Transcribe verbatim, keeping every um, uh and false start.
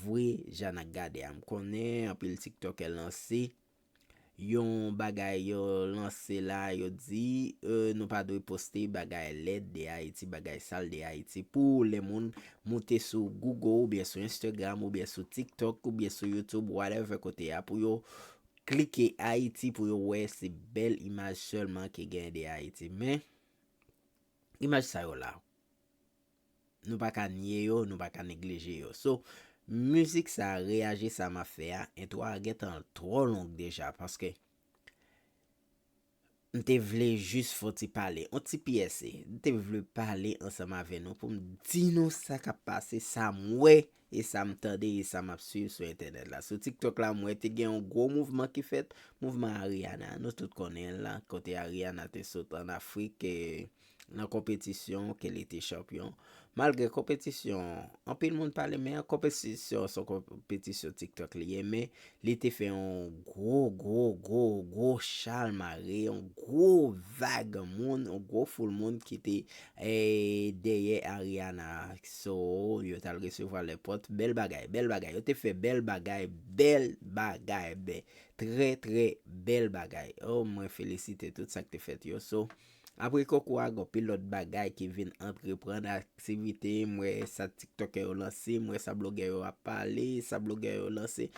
vre jan n ap gade a. M konnen anpil TikTokè lanse yon bagay, yo lanse la, yo di, euh, nou pa dwe poste bagay lèd de Ayiti, bagay sal de Ayiti, pou lè moun moute sou Google oubyen sou Instagram oubyen sou TikTok oubyen sou YouTube, whatever kote a, pou yo klike Ayiti, pou yo wè se bèl imaj sèlman ki gen de Ayiti. Men, imaj sa yo la, nou pa ka nye yo, nou pa ka neglije yo. So, mizik sa, reyaji sa m ap fè a, entwo a gentan twò long deja, paske m te vle jis fè yon ti pale, yon ti P S A. M te vle pale ansanm avè nou pou m di nou sa k ap pase, sa m wè, e sa m tande, e sa m ap swiv sou entènèt la. Sou TikTok la, m wè te gen yon gwo mouvman ki fèt, mouvman Ariana. Nou tout konnen l la, kote Ariana te sot ann Afrik, e nan konpetisyon ke li te chanpyon. Malgre konpetisyon, anpil moun pale, men konpetisyon se yon konpetisyon TikTok li ye, men li te fè yon gwo, gwo, gwo, gwo chalmare, yon gwo vag moun, yon gwo foul moun ki te, eh, dèyè Ariana. So, yo t al resevwa lèpòt. Bèl bagay, bèl bagay. Yo te fè bèl bagay, bèl bagay, bè, trè, trè bèl bagay. Oh, mwen felisite tout sa k te fèt yo. So, apre konkou a, gen anpil lòt bagay ki vin antreprann aktivite. M wè sa TikTokè yo lanse, m wè sa blogè yo ap pale, sa blogè yo lanse.